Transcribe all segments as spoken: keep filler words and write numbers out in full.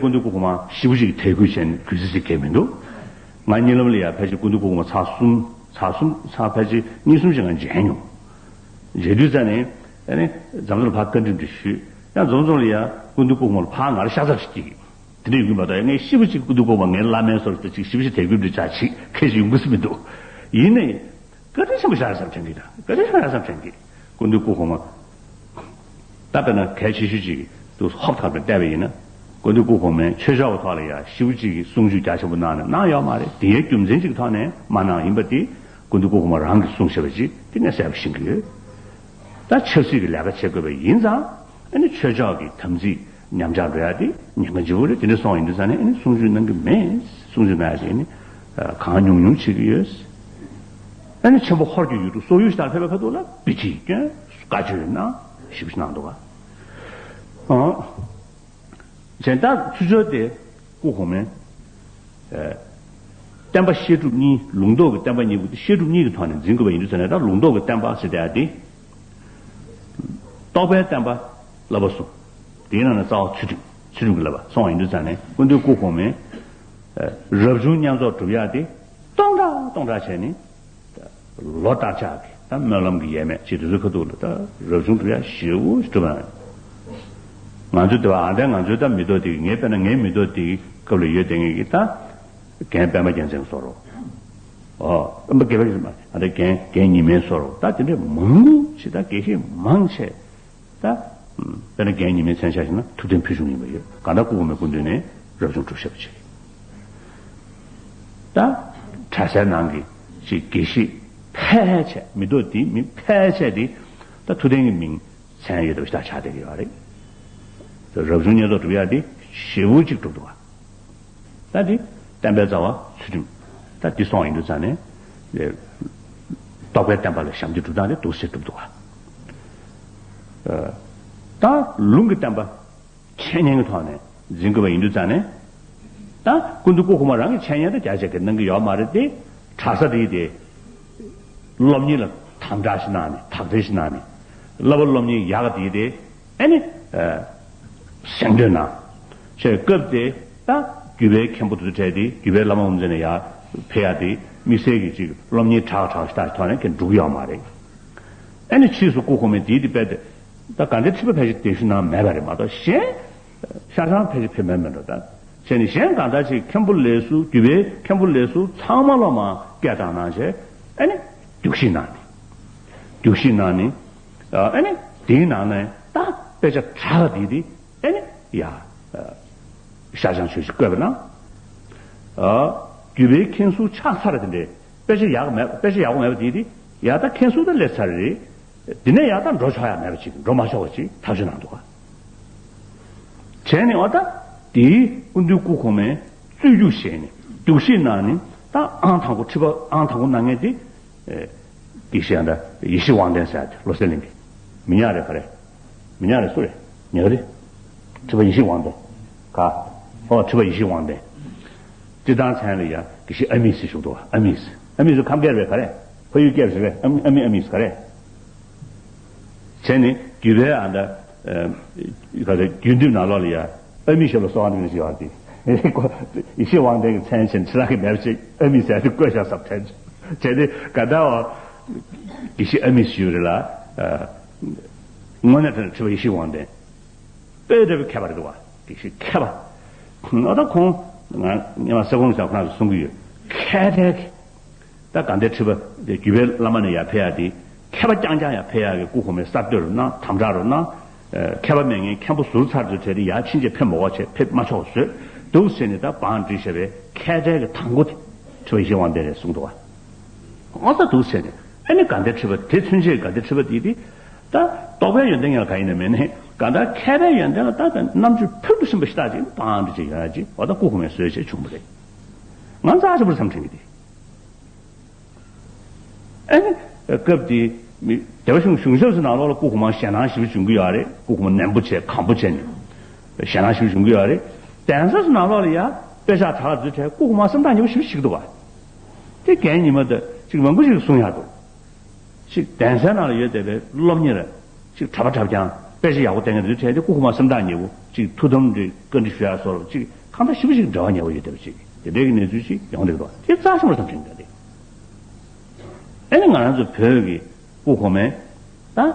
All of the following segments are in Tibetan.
སྐུ་མདུན་སྐུ་གོང་མ་ཞེ་པོ་ཅིག་དད་གུས་བྱས་ནས་གུས་བརྩི་ཞིག་གལ་མི་འདུག་ང་གཉིད་ལམ་ལ་ཡ་ཕལ་ཆེར་སྐུ་མདུན་སྐུ་གོང་མ་ཚར་གསུམ་ཚར་གསུམ་ཚར་ཕལ་ཆེར་གཉིས་གསུམ་ཞིག་ང་མཇལ་མྱོང་། མཇལ་དུས་ཙ་ནས་ཨ་ནི་འཛམ་བཟང་ལ་ཕར་བཀའ་འདྲི་འདྲི་ཞུས། ཡང་འཛོམས་འཛོམས་ལ་ཡ་སྐུ་མདུན་སྐུ་གོང་མ་ལ་ཕར་ང་ལ་ཤ་ཚ་ཞིག་སྐྱེས། དེ་འདྲ་ཡོང་གི་མ་གཏོགས་ངས་ཞེ་པོ་ཅིག་སྐུ་མདུན་སྐུ་གོང་མ་ངའི་བླ་མའི་བཟོ་འདྲ་ཅིག་ཞེ་པོ་ཅིག་དད་གུས་འདྲ་ཅག་ཅིག་ཁས་ཞིག་ཡོང་གི་སྲིད་མི་འདུག་ཡིན་ནའི། བཀའ་དྲིན་ཆེན་པོ་བཞག་ཡོད་བསམ་དྲན་གྱི་འདུག་བཀའ་དྲིན་ཆེན་པོ་བཞག་ཡོད་བསམ་དྲན་གྱི། སྐུ་མདུན་སྐུ་གོང་མ། ད་དཔེར་ན་གལ་ཆེ་ཤོས་ཅིག་ཏུ་ཧོབ་ཐག་པས་བལྟས་པ་ཡིན་ན། སྐུ་མདུན་སྐུ་གོང་མས་ཆོས་ཕྱོགས་ཀྱི་ཐོག་ལ་ཡ་ཞེ་པོ་ཅིག་གི་གསུང་ཆོས་རྒྱ་ཆེན་པོ་གནང་ནས་གནང་ཡོད་མ་རེད། དེའི་རྒྱུ་མཚན་ཅིག་གི་ཐོག་ནས་མ་གནང་ཡིན་པ་དེ་སྐུ་མདུན་སྐུ་གོང་མ་རང་གིས་གསུངས་བཞག་པ་ཅིག་དེ་ངས་གསལ་པོ་ཤེས་ཀྱི་ཡོད། ད་ཆབ་སྲིད་ཀྱི་ལས་ཀ་བྱེད་དགོས་པ་ཡིན་ཙང་། ཨ་ནི་ཆོས་ཕྱོགས་ཀྱི་དམ་ཚིག་ཉམས་ཆག་འགྲོ་ཡ་དེ་ཉེན་ཁ་ལྗིད་པོ་རེད། དེ་འདྲ་སོང་ཡིན་དུས་ཙང་ནས་ཨ་ནི་གསུང་ཆོས་གནང་གི་མེད། གསུང་ཆོས་གནང་ཡ་དེ་ཨ་ནི་གང་ཉུང་ཉུང་བྱེད་ཀྱི་ཡོད། ཨ་ནི་ཆེན་པོ་ཧོར་གྱི་ཡུལ་དུ་སོག་ཡུལ་ཞིག་དང་ཕེབས་པའི་ཁ་ཐུག་ལ་པི་ཅིག་སྐྱོན་བཀའ་ཆོས་གནང་ཞིབ་ཞིབ་གནང་འདུག་ག་ཨང་། གཞན་དག་ཚུལ་འཆོས་དེ་སྐུ་གོང་མའི། ཨེ། བསྟན་པ་བཤད་སྒྲུབ་གཉིས། ལུང་རྟོགས་ཀྱི་བསྟན་པ་གཉིས་པོ་དེ་བཤད་སྒྲུབ་གཉིས་ཀྱི་ཐོག་ནས་འཛིན་དགོས་པ་ཡིན་དུས་ཙང་ནས། ད་ལུང་རྟོགས་ཀྱི་བསྟན་པ་ཟེར་བསྡད་ཡ་དེ། རྟོགས་པའི་བསྟན་པ་བསླབ་པ་གསུམ། དེའི་ནང་ནས་རྩ་བ་ཚུལ་ཁྲིམས། ཚུལ་ཁྲིམས་ཀྱི་བསླབ་པ་སོང་བ་ཡིན་དུས་ཙང་ནས་སྐུ་མདུན་སྐུ་གོང་མའི། ཨེ། རབ་བྱུང་བསྙེན་རྫོགས་སྒྲུབ་ཡ་དེ་སྟོང་ཕྲག་སྟོང་ཕྲག་བྱས་ནས། ལོ་ལྟར་ཆགས་ཀྱི་ད་སྨོན་ལམ་གྱི་ཡས་མས་ཅིག་དེ་ཚོའི་ཁ་ཐུག་ལ་ད་རབ་བྱུང་སྒྲུབ་ཡ་ཞེ་པོ་ཞིག་སྒྲུབ་ཡ། ང་ཚོའི་དེ་བ་ཨ་འདྲ་ང་ཚོའི་ད་མི་ཐོག་དེ་ངའི་དཔེར་ན་ངའི་མི་ཐོག་དེའི་སྐབས་ལ་ཡོད་དེ་ངེད་ཀྱི་ད་རྒན་པད་མ་རྒྱལ་མཚན་བཟོ་རོགས། ཨོ། པད་མ་རྒྱལ་མཚན་ཨ་འདྲ་རྒན་རྒན་ཉི་མའི་བཟོ་རོགས། ད་དེ་འདྲའི་མང་པོ་ཞིག་ད་དགེ་བཤེས་མང་ཆེ། ད། དཔེར་ན་རྒན་ཉི་མའི་མཚན་ཆ་བཞག་ན་ཐུབ་བསྟན་ཕུལ་བྱུང་ཡིན་པ་ཡོད། གང་ལྟར་སྐུ་གོང་མའི་སྐུ་མདུན་ནས་རབ་བྱུང་གྲུབ་བཞག་པ་ཅིག་ད། གྲྭ་སའི་ནང་གི་ཅིག་དགེ་བཤེས་ཕལ་ཆེར་མི་ཐོག་དེའི་མི་ཕལ་ཆེར་དེ་ད་ཐུབ་བསྟན་གྱི་མིང་མཚན་ཡོད་པ་ཞིག་ད་ཆགས་བསྡད་ཀྱི་ཡོད་རེད། རབ་བྱུང་བསྙེན་རྫོགས་སྒྲུབ་ཡ་དེ་ཞེ་པོ་ཅིག་སྒྲུབ་འདུག་ག་ད་འདི་བསྟན་པའི་རྩ་བ་ཚུལ་ཁྲིམས། ད་འདི་སོང་ཡིན་དུས་ཙང་ནས། རྟོགས་པའི་བསྟན་པ་ལ་ཞབས་འདེགས་སྒྲུབ་སྟངས་དེ་འདུག་སེ་སྒྲུབ་འདུག་ག་ད་ལུང་གི་བསྟན་པ་འཆད་ཉན་གྱི་ཐོག་ནས་འཛིན་དགོས་པ་ཡིན་དུས་ཙང་ནས། ད་སྐུ་མདུན་སྐུ་གོང་མ་རང་གིས་འཆད་ཉན་ད་རྒྱ་ཆེ་གི་གནང་གི་ཡོད་མ་རེད་དེ། གྲྭ་ས་དེ་དེ། སློབ་གཉེར་ལ་དམ་དྲག་ཞིག་གནང་ནས་དག་ཐེར་ཞིག་གནང་ནས། བསླབ་པ་སློབ་གཉེར་ཡག་ག་དེ་དེ། ཨ་ནི། གཟེངས་བསྟོད་གནང་། ཞེས་སྐབས་དེ་ད་རྒྱུད་པའི་མཁན་པོ་དེ་ཚོ་གྲས་དེ་རྒྱུད་པའི་བླ་མ་དབུ་མཛད་ནས་ཡར་ཕེབས་ཡ་དེ་དམིགས་བསལ་གྱི་ཅིག་སློབ་གཉེར་དྲག་དྲག་ཞིག་ད་ཐོག་ནས་ཀྱང་འགྲོ་གི་ཡོད་མ་རེད། ཨ་ནི་ཕྱིས་སུ་སྐུ་གོང་མས་དེའི་དེ་དཔེ་དེ་ད་དགའ་ལྡན་ཁྲི་པ་ཕལ་ཆེར་གདན་ཞུ་གནང་མེད་པ་རེད་མ་གཏོགས་གཞན། ཤར་བྱང་ཕལ་ཆེར་ཕེབས་མེད་མེད་འགྲོ་ད། བྱས་ནས་གཞན་གང་ལྟར་ཅིག་མཁན་པོ་ལས་ཟུར་རྒྱུད་པའི་མཁན་པོ་ལས་ཟུར་ཚང་མ་ལོ་མ་སྐད་བཏང་གནང་བྱས་ཨ་ནི་རྒྱུགས་གཞི་གནང་ནས། རྒྱུགས་གཞི་གནང་ནས། ཨ་ནི་དེའི་ནང་ནས་ད་དཔེ་ཆ་དྲག་དེ་དེ་ཨ་ནི་ཡ། ཤར་བྱང་ཆོས་གཞིས་བཀོད་པ་ན། རྒྱུད་པའི་མཁན་ཟུར་ཆགས་ཚར་དེ་འདྲའི་དཔེ་ཆ་ཡག་མེད་དཔེ་ཆ་ཡག་པོ་མེད་པ་དེ་དེ་ཡ་ད་མཁན་ཟུར་ད་སླེབས་ཚར་རེད། དེ་ནས་ཡང་ད་འགྲོ་ཆོག་ཡ་མེད་པ་ཅིག་འགྲོ་མ་ཆོག་པ་ཅིག་ཐག་གཅོད་གནང་འདུག་ག་བྱས་ནས་འོ་ད་དེའི་སྐུ་མདུན་སྐུ་གོང་མས་རྩོད་རྒྱུགས་བྱས་ནས་རྒྱུགས་གཞི་གནང་ནས་ད་ཨང་དང་པོ་ཁྲི་པ་ཨང་དང་པོ་གནང་མཁན་དེ། དགེ་བཤེས་ཨ་ད་ཡེ་ཤེས་དབང་ལྡན་ཟེར་ཡ་དེ་བློ་གསལ་གླིང་གི་མི་ཉག་རེད་ག་རེད། མི་ཉག་རེད་སུ་རེད། ཉག་རེད། ཁྲི་པ་ཡེ་ཤེས་དབང་ལྡན། ག་ཨོ་ཁྲི་པ་ཡེ་ཤེས་དབང་ལྡན། སྤྱིར་བཏང་མཚན་ལ་ཡ་དགེ་བཤེས་ཨ་མིས་ཞེས་ཞུ་འདུག་ཨ་མིས། ཨ་མིས་སུ་ཁམས་སྐད་རེད་ག་རེད། ཕ་ཡུལ་སྐད་རེད་ཨ་མི་ཨ་མི་ཨ་མིས་ག་རེད། བྱས་ནས་རྒྱུད་པའི་ཨ་འདྲ། ག་རེ་རྒྱུད་འདུས་ནང་ལོགས་ལ་ཡ་ཨ་མི་ཞེས་ལ་གསོལ་བ་འདེབས་ནས་ཞུ་བ་དེ། ཡེ་ཤེས་དབང་ལྡན་གྱི་མཚན་ཆེན་ཕྱི་ལག་གི་མེར་ཅིག་ཨ་མི་ཟེར་དུ་བཀོད་བཞག་ཟབ་ཕྲན་བྱས་ཏེ་ག་འདྲ་བ། ཡེ་ཤེས་ཨ་མི་ཞུ་རེད་ལ། དངོས་གནས་དྲང་ཁྲི་པ་ཡེ་ཤེས་དབང་ལྡན། དཔེ་འདྲ་བའི་མཁས་པ་རེད་འདུག་བ། དགེ་བཤེས་མཁས་པ། ཨ་ད་ཁོང་ང་སྔོན་མ་ས་ཁོང་ཞབས་ཁང་དུ་གསུང་གི་ཡོད། མཁས་གྲལ་གྱི། ད་དགའ་ལྡན་ཁྲི་པ་དེ་རྒྱུད་པའི་བླ་མ་ནས་ཡར་ཕེབས་ཡ་དེ་མཁས་པ་རྐྱང་རྐྱང་ཡར་ཕེབས་ཡ་གི་སྐུ་གོང་མའི་གསར་གཏོད་རུ་གནང་དམ་དྲག་རུ་གནང་། མཁས་པ་མེད་མཁན་མཁན་པོ་ཟུར་ཚར་ཚུར་བྲལ་ཏེ་ཡར་ཕྱིན་ཆད་ཕེབས་མ་དགོས་བྱས་ཕེབས་མ་ཆོག་བཟོས་འདུག་ཟེར་ནས་ད་བང་བསྒྲིགས་བྱས་པའི་མཁས་གྲལ་གྱི་དང་པོ་དེ་ཁྲི་པ་ཡེ་ཤེས་དབང་ལྡན་རེད་གསུངས་འདུག་བ། ཨོ་ད་འདུག་ཟེར་ནས་ཨ་ནི་དགའ་ལྡན་ཁྲི་པ་དེ་ཚུན་ཆད་དགའ་ལྡན་ཁྲི་པ་དེ་དེ། ད་རྟོགས་པའི་ཡོན་ཏན་ཡང་ག་ཡིན་ན་མེད་ནས་གང་ལྟར་མཁས་པའི་ཡོན་ཏན་ལ་ད་ལྟ་རྣམ་དཔྱོད་ཕུལ་དུ་ཕྱིན་པ་ཞིག་ད་ཅིག་བང་འདི་ཅིག་ཡོང་ཡ་ཅིག་འོ་ད་སྐུ་གོང་མས་བཟོས་བྱས་བྱུང་བ་རེད། ང་རྩ་ཆེན་པོར་བསམ་དྲན་གྱི་འདི། ཨ་ནི་སྐབས་དེ་མི་སྡེ་པ་གཞུང་གཞུང་ཞབས་སུ་ནང་ལོགས་ལ་སྐུ་གོང་མ་ཞེད་སྣང་ཞེ་པོ་བྱུང་གི་ཡོད་རེད། སྐུ་གོང་མ་ནན་པོ་བྱས་གང་པོ་བྱས་ནས་ཞེད་སྣང་ཞེ་པོ་བྱུང་གི་ཡོད་རེད། གདན་ས་སུ་ནང་ལོགས་ལ་ཡ་དཔེ་ཆ་དྲག་འཛུལ་བྱས་སྐུ་གོང་མ་སེམས་ཐག་ཉེ་པོ་ཞེ་པོ་ཞིག་འདུག་བ། དེ་རྒན་ཉི་མ་དང་ཅིག་མང་པོ་ཞིག་གསུང་ཡག་འདུག་ཅིག་གདན་སའི་ནང་ལ་ཡོད་བསྡད་པའི་སློབ་གཉེར་ཅིག་གྲྭ་པ་གྲྭ་རྐྱང་ དཔེ་ཆ་ཡག་པོ་བལྟས་མཁན་དེ་ཚོའི་གྲས་དེ་སྐུ་གོང་མ་སེམས་ཐག་ཉེ་པོ་ཅིག་ཐུགས་དམ་དེ་བཀའ་འདྲི་ཞུ་ཡ་སོགས་ཅིག་གང་ལྟར་ཞེ་པོ་ཅིག་འབྲེལ་བ་ཉེ་པོ་ཡོད་བསྡད་པ་ཅིག་དེ་འདྲའི་གི་གནས་ཚུལ་ཅིག་ཡོང་བསྡད་འདུག་དེ་རྩ་ཆེན་པོ་བསམ་དྲན་གྱི་འདུག་ཨེ་ནི་ང་རང་ཚོ་བོད་ཀྱི་སྐུ་གོང་མས་ད་ཨ་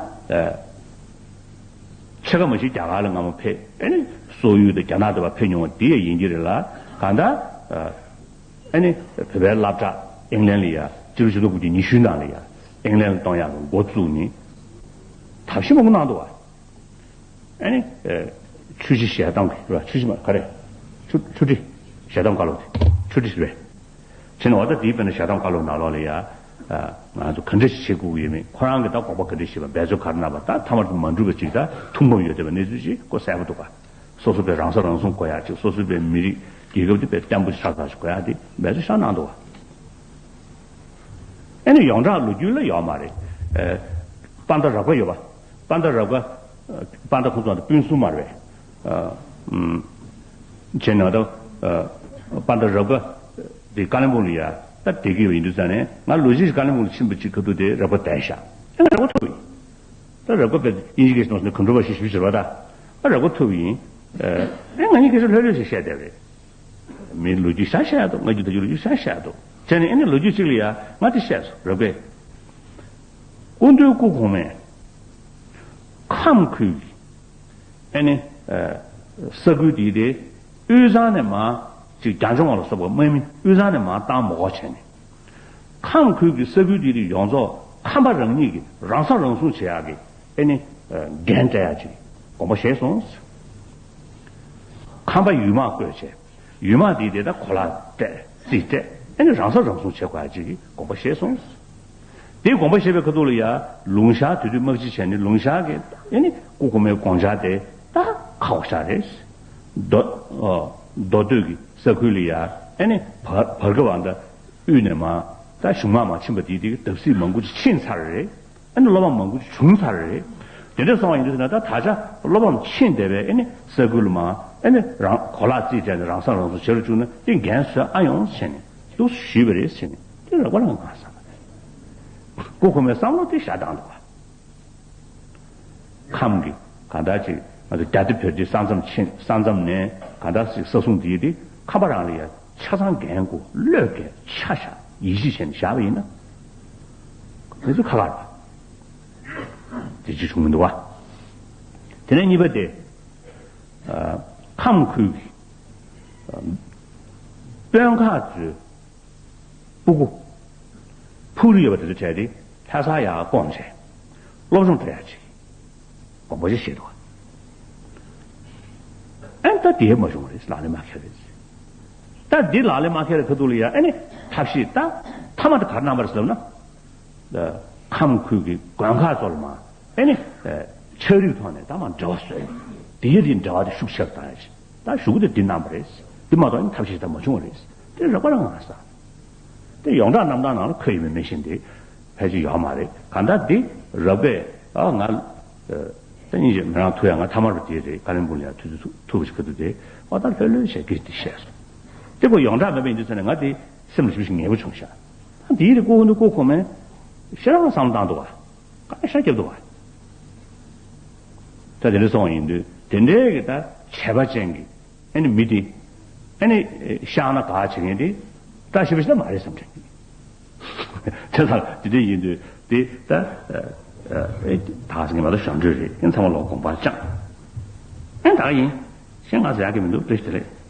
ཕྱེད་ཀ་མ་ཞིག་རྒྱ་གར་ལ་སྔ་མོ་ཕེབས། ཨེ་ནི་སོག་ཡུལ་དང་རྒྱ་ནག་དུ་བ་ཕེབས་མྱོང་བ་དེ་ཡང་ཡིན་གྱི་རེད་ལ། གང་ལྟར་ཨ་ཨེ་ནི་བོད་པའི་སློབ་གྲྭ་ཨིང་ལན་ལ་ཡ་སྤྱི་ལོ་ཆིག་སྟོང་དགུ་བརྒྱ་ཉི་ཤུའི་ནང་ལ་ཡ་ཨིང་ལན་ལ་གཏོང་ཡག་གི་འགོ་བཙུགས་ནས་ཐབས་ཤེས་མང་པོ་གནང་འདུག་བ། ཨ་ནི། ཨེ། ཆུ་བཞི་ཞལ་གདམས་རེད་བ། ཆུ་བཞི་མ་ག་རེ། ཆུ་ཆུ་ཁྲི། ཞལ་གདམས་བཀའ་སློབ་དེ། ཆུ་ཁྲི་རེད། བྱས་ནས་འོ་ད་དེའི་དཔེར་ན་ཞལ་གདམས་བཀའ་སློབ་ནང་ལོགས་ལ་ཡ། ཨ། ང་ཚོ་ག་འདྲ་ཞིག་བྱེད་དགོས་ཀྱི་ཡོད་མེད། ཁོ་རང་གིས་ད་དགོངས་པ་ག་འདྲ་བཞེས་པ། འབད་རྩོལ་ག་རེ་གནང་བ། ད་མཐའ་མར་དུ་མ་འགྲུབ་པ་ཅིག་ད་ཐུགས་འབུམ་ཡོད་བསྡད་པ་གནས་ཚུལ་ཅིག་ཁོ་གསལ་པོ་འདུག་ག་སོ་སོ་པའི་རང་ས་རང་སྲུང་དགོས་ཡ་ཅིག་སོ་སོ་པའི་མི་རིགས་རྒྱལ་ཁབ་དེ་དཔེ་བརྟན་པོ་ཆགས་ཚར་ཞིག་དགོས་ཡ་དེ་འབད་རྩོལ་ཤར་གནང་འདུག་ག་ཨ་ནི་ཡོངས་གྲགས་ལོ་རྒྱུས་ལ་ཡོད་མ་རེད། ཨེ། དཔའ་མཐའ་རབ་དགའ་ཡོད་པ། དཔའ་མཐའ་རབ་དགའ། ཨ། དཔའ་མཐའ་ཁོང་ཚོ་ད་སྤུན་གསུམ་མ་རེད་པས། ཨ། ཨུམ། བྱས་ན་ད། ཨ། དཔའ་མཐའ་རབ་དགའ་དེ་ཀ་ལོན་སྦུག་ལ་ཡ་ད་བསྡད་ཀྱི་ཡོད་པ་ཡིན་དུས་ཙང་ནས་ང་ལོ་གཅིག་ཀ་ལོན་སྦུག་ལ་ཕྱིན་པ་གཅིག་ཁ་ཐུག་དེ་རབ་དགའ་བསྡད་ཤག་ཨ། ང་རབ་དགའ་ཐུག་ཡིན། ད་རབ་དགའ་དཔེ་དབྱིན་ཇི་སྐད་ནང་གོ་འགྲོ་བ་ཞིག་ཞུ་ཟེར་བ་ད། ཨ། རབ་དགའ་ཐུག་ཡིན། ཨ། ཨེ། ང་གཉིས་སྐད་ཆ་ལྷོད་ལྷོད་ཞིག་བཤད་བསྡད་རེད། མིའི་ལོ་རྒྱུས་ཤ་ཤ་འདུག་ང་རྒྱུད་ད་རྒྱུད་ལོ་རྒྱུས་ཤ་ཤ་འདུག་བྱས་ནས་ཨེ་ནི་ལོ་རྒྱུས་གཅིག་ལ་ཡ་ང་དེ་བཤད་སོང་རབ་དགའ། སྐུ་མདུན་སྐུ་གོང་མས་ཁམས་ཁུལ་གྱི་ཨེ་ནི། ཨ། ས་ཁུལ་དེའི་དེ་དབུས་གཙང་ནས་མར་ཅིག་རྒྱ་ལྕོང་བ་ལ་སོགས་པ་དམག་མི་དབུས་གཙང་ནས་མར་བཏང་མ་དགོས་བྱས་ནས། ཁམས་ཁུལ་གྱི་ས་ཁུལ་དེ་དེ་ཡོངས་རྫོགས་ཁམས་པ་རང་ཉིད་ཀྱིས་རང་ས་རང་སྲུང་བྱེད་ཡག་གི་ཨེ་ནི། ཨ། འགན་སྤྲད་ཡག་ཅིག་དགོངས་པ་བཞེས་སོང་། ཁམས་པ་ཡུལ་དམག་བསྐོས་བྱས། ཡུལ་དམག་དེས་དེ་ད་གོ་ལ་སྤྲད་རྩིས་སྤྲད་ཨེ་ནི་རང་ས་རང་སྲུང་བྱེད་དགོས་ཡ་ཅིག་གི་དགོངས་པ་བཞེས་སོང་། དེའི་དགོངས་པ་བཞེས་པའི་ཁ་ཐུག་ལ་ཡ་ལུང་ཤར་དེ་དུས་དམག་སྤྱི་བྱས་ནས་ལུང་ཤར་གྱི་ཨེ་ནི་སྐུ་གོང་མའི་དགོངས་འཆར་དེ་ད་ཁག་པོ་ཤ་རེད། མདོ། ཨོ། མདོ་སྟོད་ཀྱི་ས་ཁུལ་ལ་ཡ་ཨེ་ནི་བར་བར་སྐབས་བ་འདྲ་དབུས་ནས་མར་ད་གཞུང་དམག་མར་ཕྱིན་པ་དེའི་དེ་གི་བརྡབ་གསིག་མང་པོ་ཅིག་ཕྱིན་ཚར་རེད། ཨ་ནི་བློ་ཕམ་མང་པོ་ཅིག་བྱུང་ཚར་རེད། དེ་འདྲ་སོང་བ་ཡིན་དུས་ན་ད་ད་ཆ་བློ་ཕམ་ཕྱིན་བསྡད་པའི་ཨ་ནི་ས་ཁུལ་མ་ཨ་ནི་རང་གོ་ལག་རྩིས་སྤྲད་ནས་རང་ས་རང་སྲུང་བྱེད་རུ་བཅུག་ན་དེ་འགན་བཟོད་ཨ་ཡོང་ཟེར་ནས་འདུག་ཞུས་པ་རེད་ཟེར་ནས་དེ་རག་པ་རང་གང་བསམ་པ་རེད། སྐུ་གོང་མའི་བསམ་བློ་དེ་བཞག་སྟངས་འདུག་བ། ཁམས་ཀྱི་གང་ལྟར་ཅིག་ང་ཚོ་རྒྱ་སྡེ་བོད་སྡེ་ས་མཚམས་ཕྱིན་ས་མཚམས་ནས་གང་ལྟར་ཅིག་ས་སྲུང་དེ་དེ་ཁམས་པ་རང་ལ་ཡ་ཆ་ཚང་འགན་དགོས་བློས་འགེལ་ཆ་བཞག་ཡིད་ཆེས་བྱས་ནས་བཞག་པ་ཡིན་ན། མི་ཚོ་ཁ་ཁར་བ། དེ་ཅི་བྱུང་མི་འདུག་བ། དེ་ནས་གཉིས་པ་དེ། ཨ། ཁམས་ཁུལ་གྱི་ཨ། དཔོན་ཁག་ཚོའི་སྤུ་གུ་ཕུག་རི་ཡོད་པ་དེ་ཚོ་གྲས་དེ་ལྷ་སར་ཡར་བསྐོངས་བྱས་སློབ་སྦྱོང་སྤྲད་ཡག་ཅིག་དགོངས་པ་ཞིག་བཞེས་འདུག་བ། ཨ་ནི་ད་དེ་མ་བྱུང་བ་རེད། ལག་ལེན་མ་འཁེལ་རེད། ད་འདི་ལག་ལེན་མ་འཁེལ་བའི་ཁ་ཐུག་ལ་ཡ་ཨ་ནི་ཐབས་ཤེས་ད་མཐའ་མ་དེ་ག་རེ་གནང་བ་རེད་ཟེར་ལབ་ན། ཁམས་ཁུལ་གྱི་དགོན་ཁག་ཚོ་ལ་མ་ཨ་ནི་ཕྱག་རིགས་ཐོག་ནས་ད་མ་འབྲེལ་བ་བཟོས། དེའི་རིགས་འབྲེལ་བ་དེ་ཤུགས་ཆེ་རུ་བཏང་ཡ་ཞིག་ད་ཞུ་གི་དེ་འདི་གནང་བ་རེད། འདི་མ་གཏོགས་ཨ་ནི་ཐབས་ཤེས་ད་མ་བྱུང་བ་རེད། དེ་རག་པ་རང་ང་ས། དེ་ཡོངས་གྲགས་རྣམ་ཐར་ནང་ལ་འཁོད་ཡོད་མེད་མི་ཤེས་འདི་ཕལ་ཆེར་ཡོད་མ་རེད། གང་ལྟར་འདི་རབ་དགའ་ཨ་ང་ད་སྙིང་རྗེ་མི་རང་ཐུག་ཡ་ང་ཐ་མར་བ་དེ་རེད། ཀ་ལོན་སྦུག་ལ་ཡ་ཐུག་ཐུག་ཐུག་པ་ཞིག་ག་དུས་དེ་ཨ་ད་ལྷོད་ལྷོད་བྱས་ཀྱི་འདི་བཤད་སོང་། དེ་ཁོ་ཡོངས་གྲགས་མེད་པ་ཡིན་དུས་ཚོད་ནས་ང་དེ་སེམས་ལ་ཞེ་པོ་ཞིག་ངེས་པོ་བྱུང་ཤག་ད་དེའི་རིགས་སྐུ་གོང་མ་སྐུ་གོང་མས་ཞེ་དྲག་བསམ་བློ་བཏང་འདུག་བ། དཀའ་ལས་ཞེ་དྲག་བརྒྱབ་འདུག་བ། ད་དེ་འདྲ་སོང་བ་ཡིན་དུས་དེ་འདྲའི་གི་ད་བྱས་པ་ཅན་གྱི་ཨ་ནི་མི་དེ་ཨ་ནི་ཤག་ན་ག་བྱེད་མཁན་དེ་བཀྲ་ཤིས་པ་ཞིག་ད་མ་རེད་བསམ་དྲན་གྱི། དེ་ལ་དེ་འདྲ་ཡིན་དུས་དེ་ད་ད་ས་ངེས་མ་ད་ཞོར་འཕྲོས་རེད། ཨ་ནི་ཚང་མ་ལོག་དགོངས་པ་བཅངས། ཨ་ནི་ད་ག་ཡིན། གཞན་ང་ཟེར་ཡག་གི་མི་འདུག་བཀྲ་ཤིས་བདེ་ལེགས།